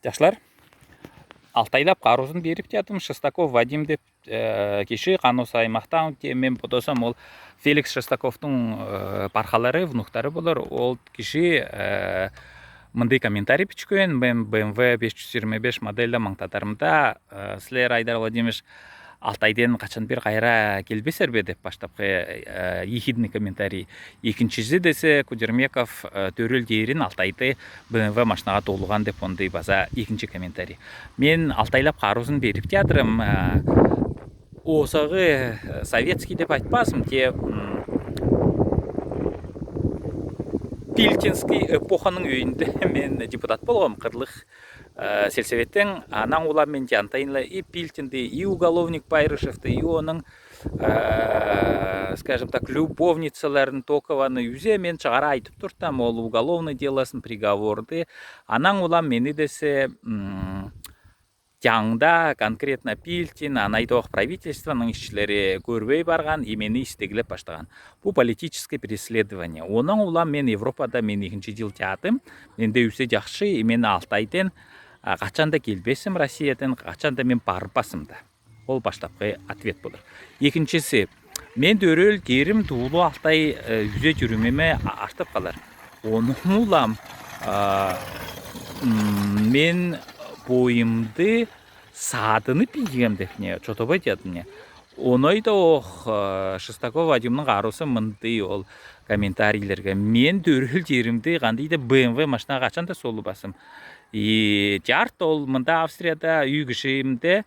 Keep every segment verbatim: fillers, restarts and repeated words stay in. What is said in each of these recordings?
Жашлар, Алтайлап каруузын берип театрым, Шестаков Вадим деп, э, киши, Канос аймахтан, те мен бодосам ол Феликс Шестаковтуң, э, пархалары, внуктары болар. Ол киши, э, мындый комментарий бичкен: «Мен Б М В беш чүз йирма беш модельде маңтадарымда, э, силер, Айдар Владимирович, Алтайден качан бир кайра келбессер бе?» деп баштапкы, э, ехидный комментарий. Экинчиси десе, Кудермеков, э, дөрел дерин Алтайды Б М В машинаға толған деп, ондай база экинчи комментарий. Мен Алтайлап каруузын берип театрым, э, осагы, э, советский деп айтпасым, те, м, Пилкинский эпоханың өйінде мен депутат болгам, кырлых, э, сельсоветтен. Анаң улам мен тиянтайынла и Пилкинди, и уголовник Байрышевты, и оның, э, скажем так, любовницаларын Токованы үзе мен чыгара айтып туртам, ол уголовный делосын, приговорды. Анаң улам мени десе, м, таңда конкретно Пилкин, анайдох правительствоның исчилери көрбей барган, и мени истеглеп баштаган. Бу политическое преследование. Онаң улам мен Европада мен экинчи йыл театрым, менде үзе жакшы, и мен Алтайден, а, качан да келбесим, Россиядан качан да мен барбасым да. Ол баштапкы ответ болар. Экинчиси, мен дөрел дерим туулу Алтай, э, үзе чүрүмеме а-, артып калар. Онаң улам, а, м, мен бойымды садынып ийгем деп не, чотобай театрым не. Онайдох, э, Шестаков Вадимның каруузы мындый ол комментарийлерге. Мен дөрел деримди кандый да Б М В машинаға качан да солубасым. И жарт ол мында Австрияда үй кишимде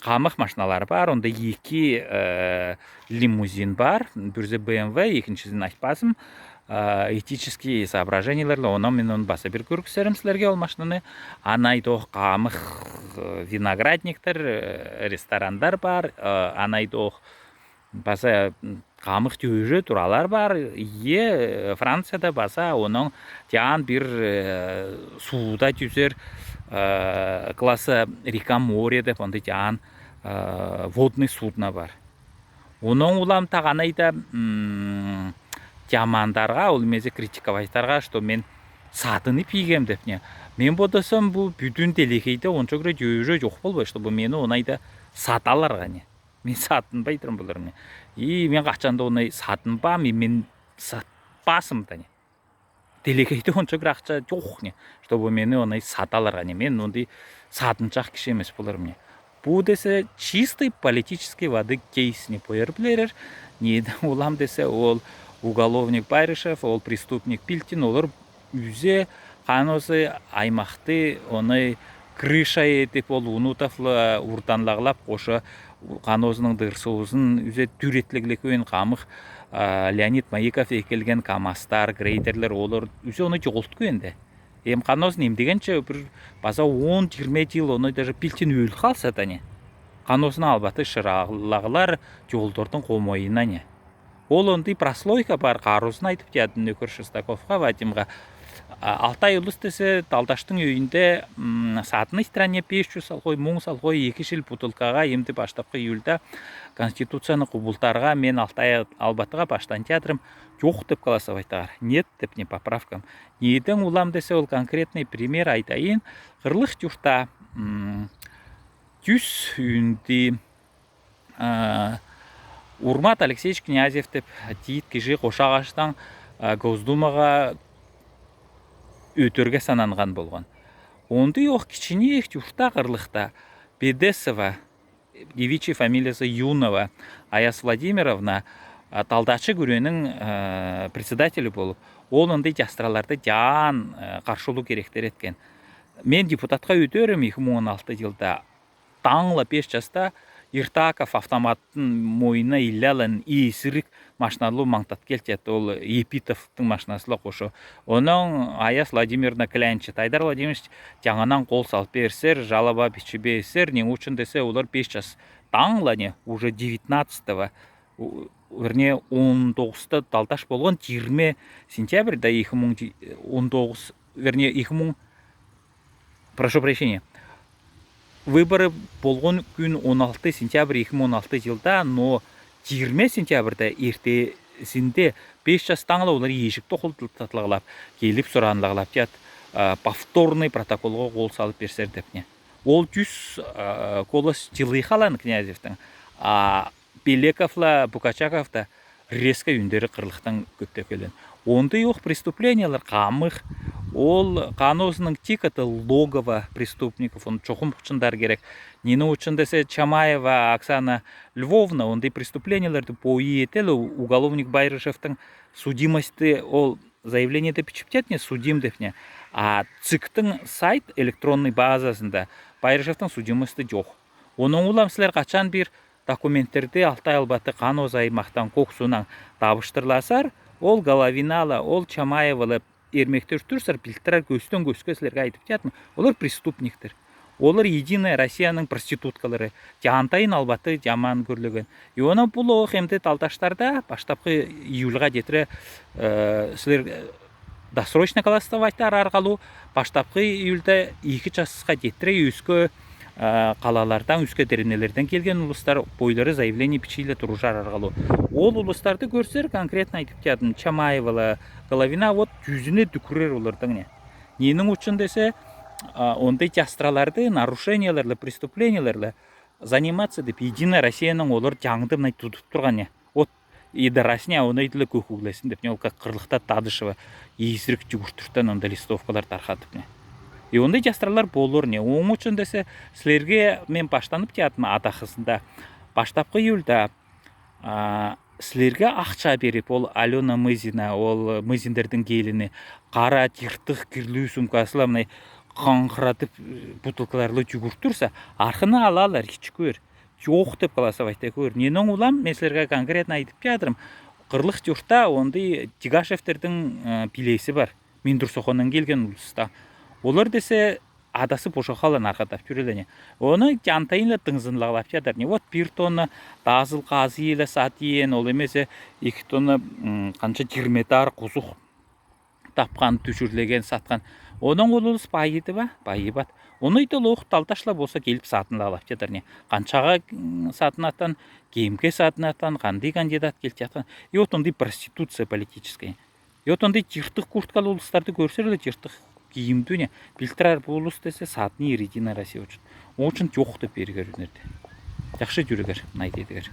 камых машиналары бар, онда эки, э, лимузин бар, бирзе Б М В, экинчизин айтпасым, э, этический соображениелерге, онаң мен оны баса бир көргүзерим силерге ол машинаны. Анайдох камых, э, виноградниктер, э, ресторандар бар, э, анайдох баса, м, камых тюже туралар бар, е, э, Францияда баса, онаң тиаан бир, э, сууда тюзер, э, класса река море деп, онда тиаан, э, водный судно бар. Онаң улам тағанайда, м, жамандарға, ол мезе критиковайтарға, что мен садынып ийгем деп не. Мен бодасам, бу пӱдюн делегейде онча кӧрет уже жок болбай, чтобы мени онайда садаларға не. Мен сатынбай турам булар не. И мен качан да онай сатынбам, и мен сатпасым да не. Делегейде онча кӧрет акча жок не, чтобы мени онай садаларға не. Мен ондай сатынчак киши эмес булар не. Бу десе чистой политической воды кейс не, пояр билерер. Неде улам десе, ол уголовник Байрышев, ол преступник Пилкин, олар үзе Канозы аймахты онай крыша этип, ол унутавла урданлаглап, коша Канозының дырсуузын үзе тюретлегле кӧн камых, а, Леонид Маиков экелген КамАЗтар, грейдерлер, олар үзе оны жолт кӧн де. Эм Канозын эмдегенче бир база он-жыйырма йыл оны даже Пилкин өлүп калса да не. Канозын албаты шыраалаглар жолдордун комойуна не. Ол ондай прослойка бар, каруузын айтып театрын нөкер Шестаковка, Вадимга. А, Алтай улус десе, Талдаштың өйүнде, м, сатны стране беш чүз салхой, муң салхой, эки жыл бутылкага эмди баштапкы июльда Конституцияны кубултарға мен Алтай албатыга баштан театрым жок деп голосовайтаар. Нет деп не поправкам. Неден улам десе, ол конкретный пример айтайын. Кырлых журтта, м, тюс үнди а, Урмат Алексеевич Князев деп тиит киши Кошагаштан, а, Госдумага өтөрге сананнган болган. Ондай ох кичинек журтта, кырлыхта, Бедесова, девичья фамилиясы Юнова Аяс Владимировна, а, Талдачы күренин, а, председатели болуп, ол ондай частыраларды жаан, а, каршылуу керектер эткен. Мен депутатка өтөрүм эки муң он алты йылда. Таңла беш часта Иртаков автоматын мойнына иле алан, эсирик машиналуу маңтат кел теат, ол Епитовтың машинасыла коша. Онаң Аяс Владимировна килянчит: «Айдар Владимирович, жангынан кол салып берсер, жалоба биче берсер, не учун десе, олар беш час таңла не, уже девятнадцатого, у-, вернее, он тогузда Талдаш болган, жыйырма сентябрьда эки муң он тогуз, вернее, эки муң, прошу прощения, выборы болгон күн он алты сентябрь эки муң он алты йылда, но жыйырма сентябрьда эртесинде беш час таңла олар эжик тохултатлаглап, келип суранлаглап теат. повторный протоколға қол салып берсер деп не. Ол чүс колос чылыйхалан Князевтің. А Белековла Букачаковта резко юндері қырлыхтаң көптеп келген. Ондай ох преступлениялар қамых. Ол хан озының тик это логово преступников, он чоқым хучындар керек. Нені учын десе Чамаева Оксана Львовна ондай преступленияларды пойы етел, уголовник Байрышевтің судимости ол заявлениеде пичиптет не, судим деп не. А ЦИКтің сайт электронный базасында Байрышевтің судимости жоқ. Оның улам сілер қачан бир документтерде Алтай Албаты хан озы аймахтаң Кок-Суунаң табыштырласар, ол Головинала, ол Чамаевалы ермектер турсар, пилтірер көстен көске сілерге айтып теятын. Олар преступниктер. Олар Единая Россияның проституткалары. Чантайын Албаты чаман көрлеген. И оны пул ох эмде талташтарда баштапқы июльға детіре сілер досрочно голосовать арғалу, баштапқы июльда икі часқа детіре өскі қалалардан, өскі деревнялардан келген улыстар бойлары заявление пичиле туружар арғалу. Ол улыстарды көрсер, конкретно айтып теятын, Чамаевала, Головина, вот, жүзіне дүкірер олардың не. Ненің учын десе, ондай частыраларды, нарушенияларды, преступленияларды заниматься деп Единая Россияның олар чаңды мынай тудып тұрған не. Вот, идарасына оны иділі көк углесын деп не, ол как қырлыхта Тадышева есірік жүгіртірттен онда листовкалар тарқатып не. И ондай частыралар болыр не. Оң учын десе, сілерге мен баштанып теятын адахысында. Баштапқы июльда сілерге ақша беріп, ол Алена Мызина, ол Мызиндердің келіні, қара тиртых кирлүү сумкасыла мынай қаңқыратып бутылкаларлы жүгіртірсе, арқыны алалар, хич көр. Жоқ деп голосовать көр. Ненің улам, мен сілерге конкретно айтып теятрым. Қырлых юртта ондай Тигашевтердің пилесі бар. Миндур Сохоннан келген улыста. Олар десе адасы пошахалан арқатап түрелене. Оны Чантайынла тыңзынлағлап теятыр не. Вот, пир тонна дазыл қазыйлы сатиен, ол емесе икі тонна қанша жиырма етар кузух тапқан, түшірлеген, сатқан. Оның ол улыс байыды ба? Байыбат. Оны иті лох талташла болса келіп сатынлағлап теятыр не. Қаншаға сатынаттан, кемге сатынаттан, қандай кандидат келтеяттан. И вот ондай проституция политическая. И вот ондай жыртых курткалы улыстарды көрсерле, жыртых киимді не, пилтірер болыс десе, сатны иридина Россия учын. Ол учын жоқ деп берігер үнерде. Жақсы жүрігер, найдедігер.